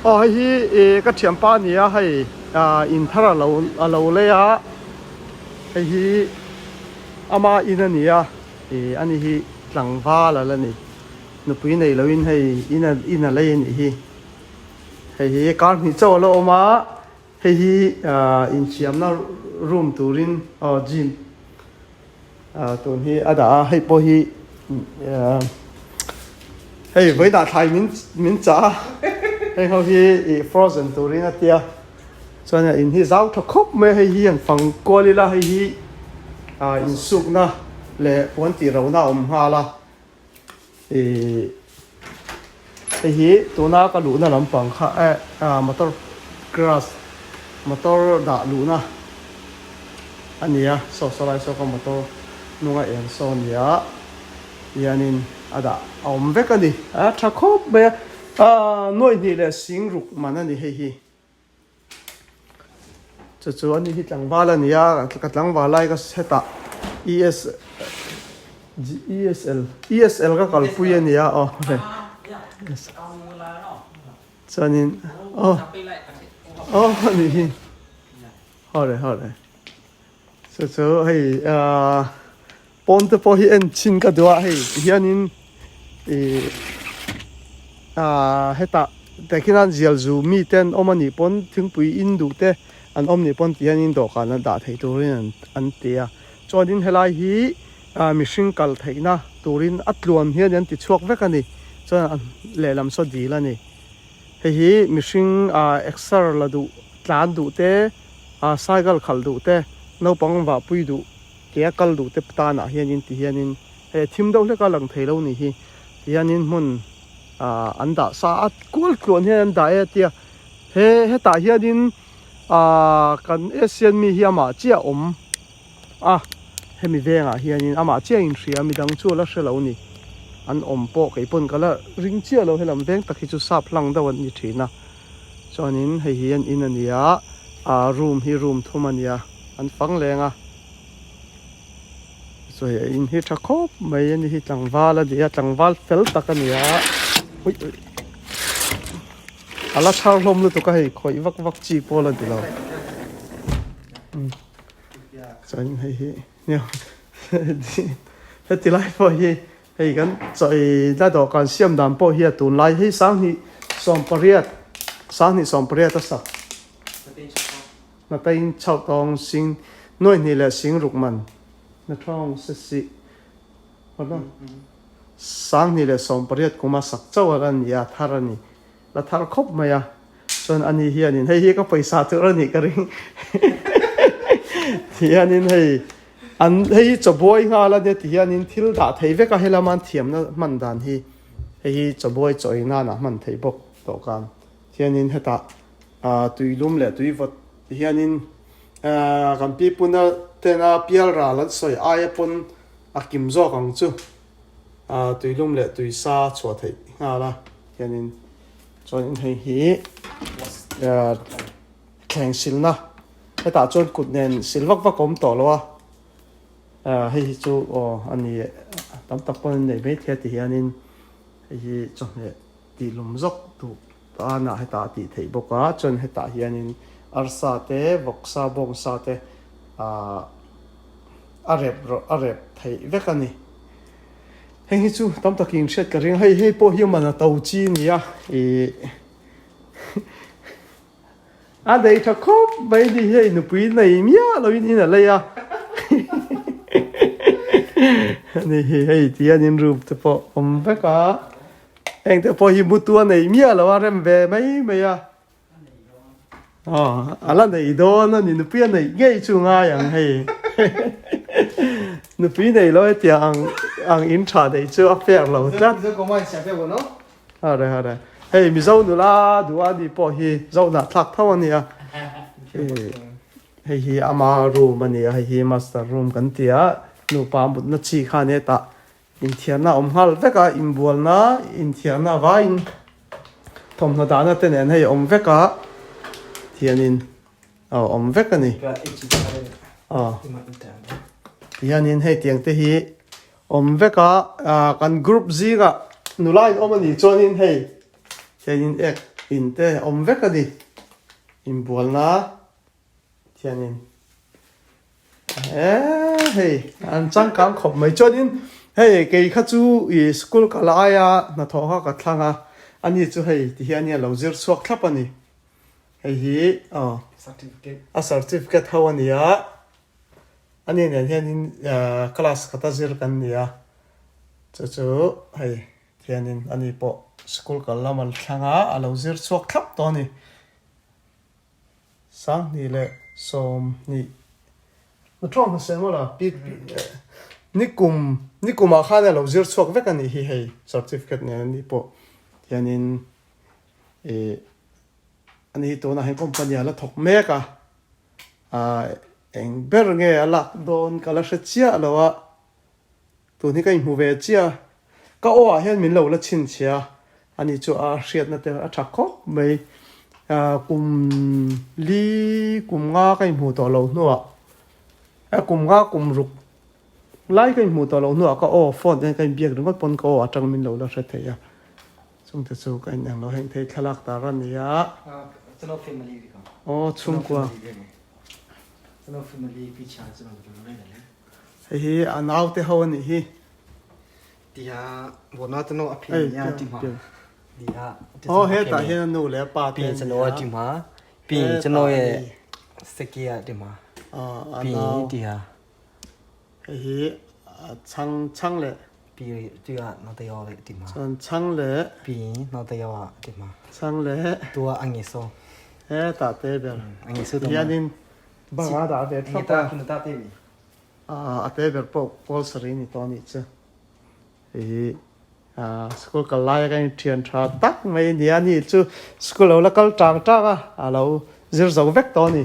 Aw hei hi ih ka thianpa a ni a hei ah in thar a lo a lo lei a hei hi ama in a ni a ih ani hi tlangval a la ni nupui nei loin hei in a in a lei a nih hi hei hi kar hnih chauh a la awm a hei hi ah insiamna room turin aw gym. Tun hi a dah a, hei pawh hi hei vawiinah thlai min min chah a, heng ho hi ih frozen turin a tia chuan in hi zau tha khawp mai a, hei hi han fang kual ila hei hi ah insukna leh puan tih ro na a awm nghal a. Ih hei hi tuna ka luhna lampang kha eh ah motor grass motor dah luhna a ni a saw saw lai saw ka motor hnunga eng saw a ni a hianin a dah a awm vek a ni a tha khawp mai a ah nuaih hnih leh sing ruk man a ni hei hi. Chu chu ani hi tlangval a ni a, ka tlangval lai ka hetah ES ESL ESL ka kalpui a ni a aw chuanin aw aw a nih hi hawre hawre chu chu hei ahh pawn te pawh hi en chhin ka duh a hei tihianin ih ahh hetah tehkhin a zial zu mite an awm anih pawn thingpui in duh te an awm nih pawn tihianin dawhkan a dah theih turin an an ti a chuanin helai hi ah mihring kal theihna turin a tluan hian an ti chhuak vek a ni chuan lehlam saw dil a ni hei hi mihring ah exer la duh tlan duh te ah cycle khalh duh te naupang vahpui duh. Ke a kal duh te tanah hianin ti hianin hei a thim deuh hlek a lang thei lo ni hi ti hianin hmun ah an dah sa a kual tluan hian an dah e a tia he hetah hianin ah kan Asian mi hi amah chiah a awm a hemi vengah hianin amah chiah a inhria midang chu a la hre lo ni an awm pawh kei pawn ka la ring chiah lo helam veng tak hi chu sap hlang deuh an ni thin a chuanin hei hi an in a ni a ah room hi room thum a ni a. An fang leng a, sawi a in hi tha khawp mai a ni hi tlangval a ni a tlangval fel tak a ni a ui ui a la thar hlawm lutuk a hei khawih vak vak chi pawh la ni lo chuan hei hi heti lai pawh hi hei kan chawi la dawhkan siam dan pawh hi a tunlai hei sanghnih sawmpariat sanghnih sawmpariat a sak. Hnatain chhoh tawng sing nuai hnih leh sing ruk man na thawng se si hawla 28 kuma sak chauh a la ni a, thar a ni la thar khawp mai a, chuan ani hianin hei hi ka pawisa tur a nih ka ring ti hianin hei an hei hi chawbuai nghal a nia ti hianin thil dah thei vek a helama an thiamna hman dan hi hei hi chawbuai chaw ei nana hman thei bawk dawhkan hianin hetah Ah tui lum leh tui vawt ti hianin ah kan pipuna tena pial ral an sawi aia pawn a kim zawk ang chu ah tui lum leh tui sa chhuah theih nghal a hianin chuanin hei hi ah thleng silna hetah chuan kut nen sil vak vak a awm tawh lo a ah hei hi chu aw a ni tam tak pawn an nei maithei a ti hianin hei hi chawhmeh tih lum zawk duh. Tanah hetah a tih theih bawk a, chuan hetah hianin arsa te, vawksa, bawngsa te ahh a rep rawh a rep theih vek a ni. Heng hi chu tam takin hriat ka ring a, hei hei pawh hi man a to chi a ni a, ih a nei tha khawp mai ni hei nupui nei miah loin in a lei a ni hi hei tihianin room te pawh awm vek a. Heng te pawh hi mutu a nei miah lo a rem ve mai mai a. Aw a la nei dawn a ni nupui a neih ngei chu ngai ang hei. Nupui nei lo hetiang ang ang in tha nei chu a fair lo tlat. Hare hare. Hei Mizo nula duh a ni pawh hi Zohnah thlak tho a nia. Hei hi ama room a ni a hei hi master room kan ti a nupa mutna chi khan hetah Inthiarna a awm nghal vek a, inbualna, inthiarna vaiin thawmhnaw dahna te nen hei a awm vek a, thianin a awm vek a ni. Aw tihianin hei tiang te hi awm vek a, kan group zingah nula in awm a nih chuanin hei hianin ek. In te awm vek a ni inbualna thianin eee hei an changkang khawp mai chuanin hei kei kha chu ih school kal aia hnathawh kha ka thlang a ani chu hei ti hian nia lo zir chhuak thlap a ni hei hi aw a certificate ho a ni a ani nen hianin class khata zir kan ni a chu chu hei. Hianin ani pawh school kal lam a la thlang a, a lo zir chhuak thlap tawh a ni. 2020 Hnathawk hmasa emaw la pi nikum nikumah khan a lo zir chhuak vek a nih hi hei certificate nen ani pawh hianin ih ani hi tunah hian company a la thawk mek a, ah eng ber nge a lak dawn ka la hre chiah lo a. Tun hi ka inhmu ve chiah a, ka aw ah hian min lo la chhinchhia a ni chu a hriatna te a tha khawp mai. Kum li kum nga ka inhmu tawh lo hnuah eh kum nga kum ruk lai ka inhmu tawh lo hnuah ka aw phone te hian ka inbiak ringawt pawn ka aw atang min lo la hre thei a, chungte chu ka ineng lo heng thei thlalak tar a ni a. Aw chhungkua. Hei hi a naute ho a nih hi. Aw hetah hian a nu leh a pa te an ni a. Aw a nau. Hei hi a chhang chhang leh. Chuan chhang leh. Chhang leh. Hetah te ber. Hianin bang a dah ve thlap a. A te ber pawh kawl sarih a ni tawh a nih chu. Hei hi school kal laia kan inthian tha tak mai a ni a, ani chu school lo la kal tang tang a, a lo zir zo vek tawh a ni.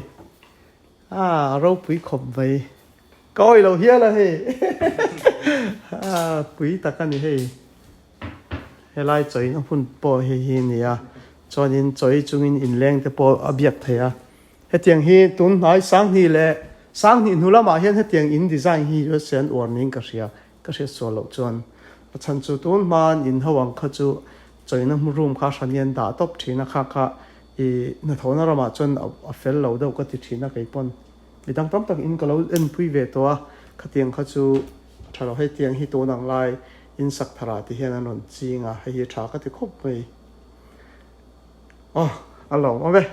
A ropui khawp mai. Ka awih lo hial a hei. A pui tak a ni hei. Helai chawina hmun pawh hei hi a ni a, chuanin chawi chungin inleng te pawh a biak thei a. Hetiang hi tun hnai Sanghnih leh Sanghnih hnu lamah hian hetiang in design hi USA an uar niin ka hria, ka hriat sual loh chuan. A chhan chu tun hmain in ho ang kha chu chawina room kha hran hian dah tawp thin a, kha kha i hnathawhna ramah chuan a fel lo deuh ka ti thin a kei pawn. Midang tam tak in ka lo enpui ve tawh a, khatiang kha chu a tha lo. Hetiang hi tun ang lai in sak tharah ti hian an rawn ching a, hei hi tha ka ti khawp mai. Aw, a lawm awm e.